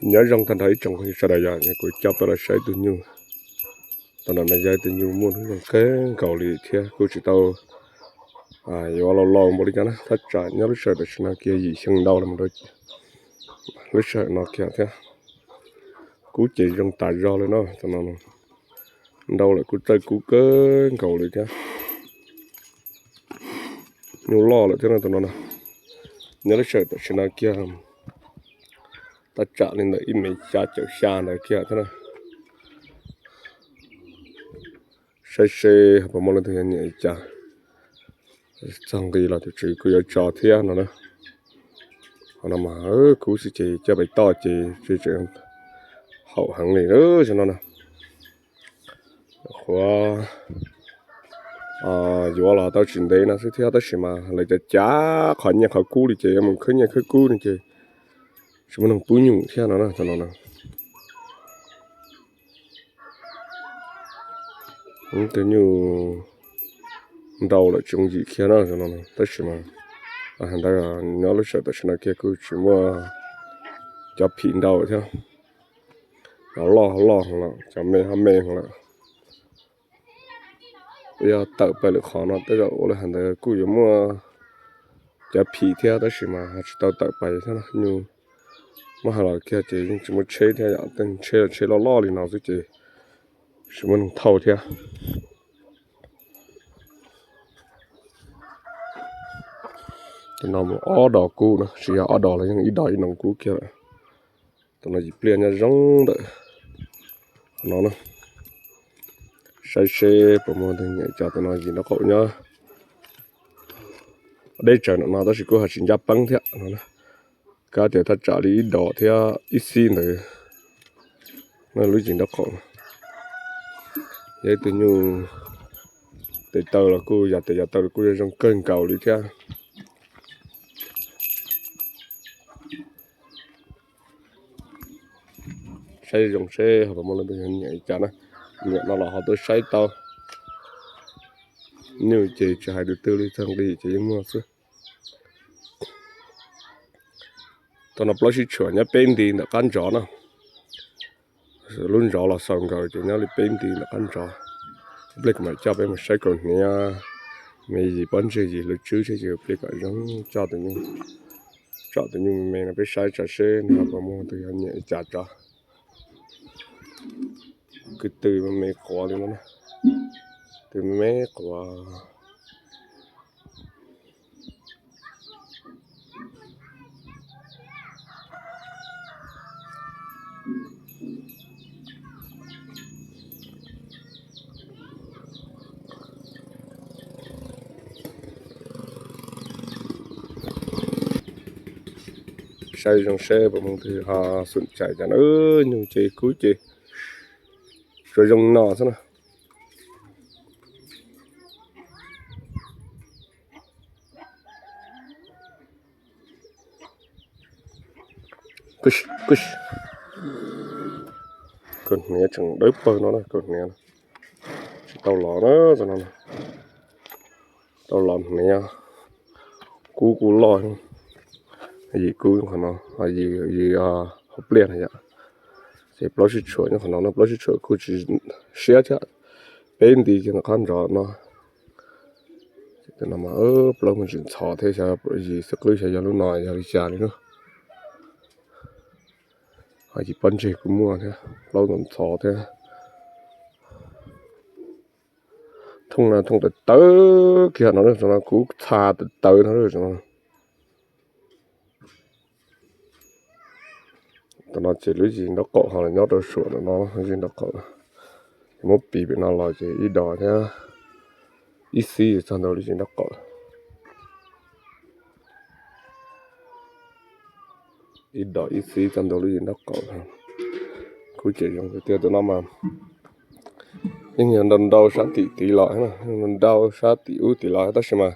Nyob zoo tag nrho ib tsoom phooj ywg sawv daws, yog kuv coj peb los saib tus nyuj. Tam no no yog tus nyuj muaj hnub nyoog kawg nkaus li thiab kuj tsis tau yuav laus laus npaum li cas na, thaj tsam nyob lub sij hawm tam sim no kiag yim xyoo ntau los rau lub sij hawm no kiag thiab. Kub ces zoo tas zog li no, tam no ntau lawm, kuj txawj kub kawg nkaus li thiab. Nyuj loj lawm thiab no, tam no nyob lub sij hawm tam sim no kiag thaj tsam li ntawm ib mev xya caum xya ntawd kiag thiab na. Saib seb puas muaj leej twg nyiam li cas. Txog nqi los tus tswv kuj yuav tso thiab no na. Qhov no mas kub xwb ces coj pem toj ces tseem haum heev li xwb no na. Qhuav yuav los tau tsis ntev no xwb thiab tab sis mas lawv cav cav qhov nyiaj qhov kub li ces yuav mus khawb nyiaj khawb kub no ces tsis muaj neeg pub nyuj thiab no na, tam no na. Tus nyuj nrau lawm tsis zoo yim kiag na, tab sis mas ntawd nyob lub sij hawm tam sim no kiag kuj tsis muaj cov phim nrau thiab. Cov loj loj lawm, cov me ho me lawm. Yog tawm pais lwm qhov no tej zaum ua li hais ntawd kuj yuav muaj cov phim thiab tab sis mas ho tsis tau tawm pais thiab no. Nyuj muab hais los kiag ces yeej tsis muaj tsheb thiab, yog tej tsheb los tsheb loj loj li no xwb ces tsis muaj neeg thauj thiab. Tam no mus ob dos kub no, tsis yog ob dos los yeej ib dos ib noo kub kiag lawm. Tam no yim pliaj nyob zoo ntawm no na. Saib seb puas muaj leej twg nyiam li cas. Tam no yim nraub qaum nyob deb tsawv ntawm no tab sis kuj ho tsis ncaj peeb thiab no. Kab tias thaj tsam li ib dos thiab ib xib ntawd. Lub yim nraub qaum yog ib tug nyuj, tes taw los kuj yog tes yog taw los kuj zoo kawg nkaus li thiab. Saib zoo seb ho puas muaj leej twg nyiam li cas na. Nyiam no los ho tuaj saib tau. Nyuj ces tsis hais tus twg li, txog nqi ces yeej muaj xwb. Tam no plaub sib tshuam nyob peb nti ntawm qab ntsov na. Lub ntsov los xaus nkaus ces nyob li peb nti ntawm qab ntsov. Pliag kuv mam coj peb mus saib kaus hniav, me yim pob ntseg yim lub tswb seb yog pliag kom zoo coj tus nyuj, tsom tus nyuj me me no peb saib tso seb nws puas muaj tus yog nyiam li cas tso. Kwv tw me quav li no na, tw me quav. Saib zoo seb puas muaj leej twg ho xum cai cas na. Nyuj ces kub ces tsuas zoo no xwb na. Kaus hniav tseem dawb paug no, kaus hniav tsis tau los na, tau los hniav. Kub kuj loj, yim kub qhov no, yim hauv pliaj na yom. Ces plaub sib tshuam nyob qhov no no, plaub sib tshuam kuj tsis siab thiab, peb nti kiag ntawm qab ntsov no. Plaub mus tsis ntxhov thiab, xyov yim xwb qwb xyov yog lub no yog li cas li na. Ho yim pob ntseg kuj muaj thiab, plaub ntxhov thiab. Thooj no thooj tawv tawv kiag no, no kuv txha tawv tawv no. Tam no ces lub zis nraub qaum ho los nyob rau suam no, lub zis nraub qaum. Muab pis pem no los ces ib dos thiab ib xib txog ntawm lub zis nraub qaum. Ib dos ib xib txog ntawm lub zis nraub qaum. Kuv cem zoo tiag tiag tus no mas yeej yog nrau nrau sab tim tid los, nrau sab tim ub tim los tab sis mas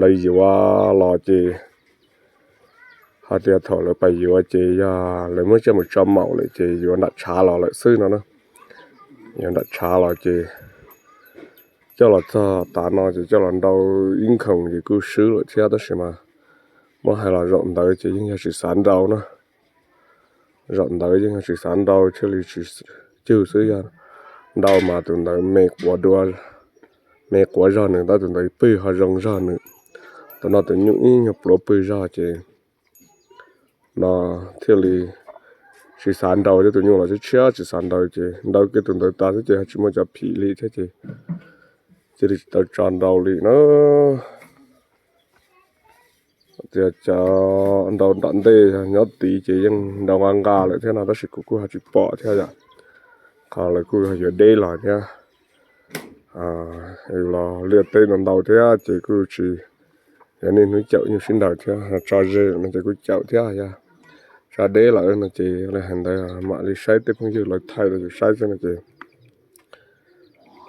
lawv yuav los ces hais tias thaum lawv pais yuav ces yog lawv muab coj mus tso maum lawm ces yuav nram tshav los lawm xwb no na. Yuav nram tshav los ces coj los txog tav no ces coj los nrau ib nkhoos ces kuj swb lawm thiab tab sis mas Muab hais los zaum ntawd ces yeej yog tsis xav nrau na. Zaum ntawd yeej yog tsis xav nrau thiaj li tsis cwg xwb, yog nrau mas tus ntawd me quav dua, me quav zog nws, tab tus ntawd pwg ho zoo zog nws. Tus no tus nyuj ib nyuag pluav pwg zog ces no thiaj li tsis xav nrau thiab, tus nyuj los tshiab tshiab tsis xav nrau ces nrau kiag tus ntawd tas xwb ces ho tsis muaj cov phim li thiab ces cia li tsis tau tso nrau li na. Tias cov nrau nram ntej nyob tid ces yeej nrau nqa nqa lawm thiab no, tab sis kuv kuj ho tsis pom thiab yom. Qhov lawv kuj yuav deb los thiab, los liaj teb ntau ntau thiab ces kuj tsis, yog niaj hnub caum nyuj sib nraus thiab, tso ze no ces kuj caum thiab, yog tso deb lawm no ces li hais ntawd mam li saib tej phooj ywg lawv thaij los yus saib xwb no ces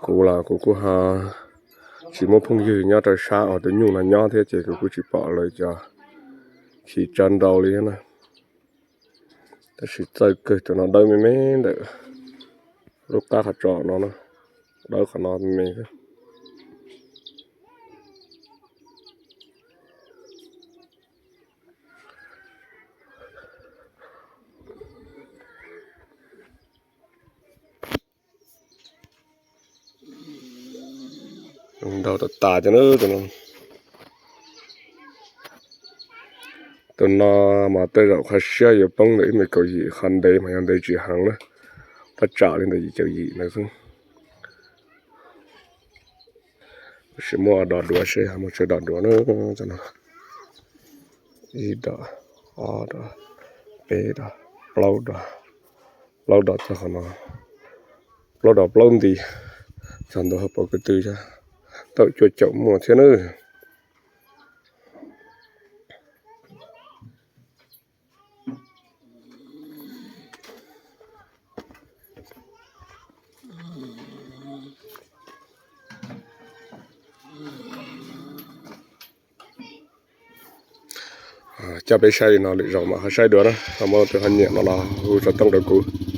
kuv los kuv kuj ho tsis muaj phooj ywg nyob rau sab uas tus nyuj no nyob thiab ces kuv kuj tsis pom lawv cov chim tso nrau li na. Tab sis txawj kawg, tus no dawb me me ntawm lub qab qhov tsos no na, dawb qhov no me xwb. Nrau tas tas cov na tus no. Tus no mas tej zaum qhov siab yuav poob ntawm ib mev kaum yim, qhov ntev mas yog ntev tsis heev na, thaj tsam li ntawm yim caum yim ntawd xwb. Tab sis muaj dos duav seb, muaj tsawg dos duav na. Ib dos, ob dos, peb dos, plaub dos, plaub dos txog qhov no, plaub dos plaub nti, txog ntua hauv paus ko tw, tau cuaj caum muaj thiab na. Coj peb saib li no, lwm zaus mam ho saib dua na, ho muaj tus ho nyiam no los hu xov tooj rau kuv.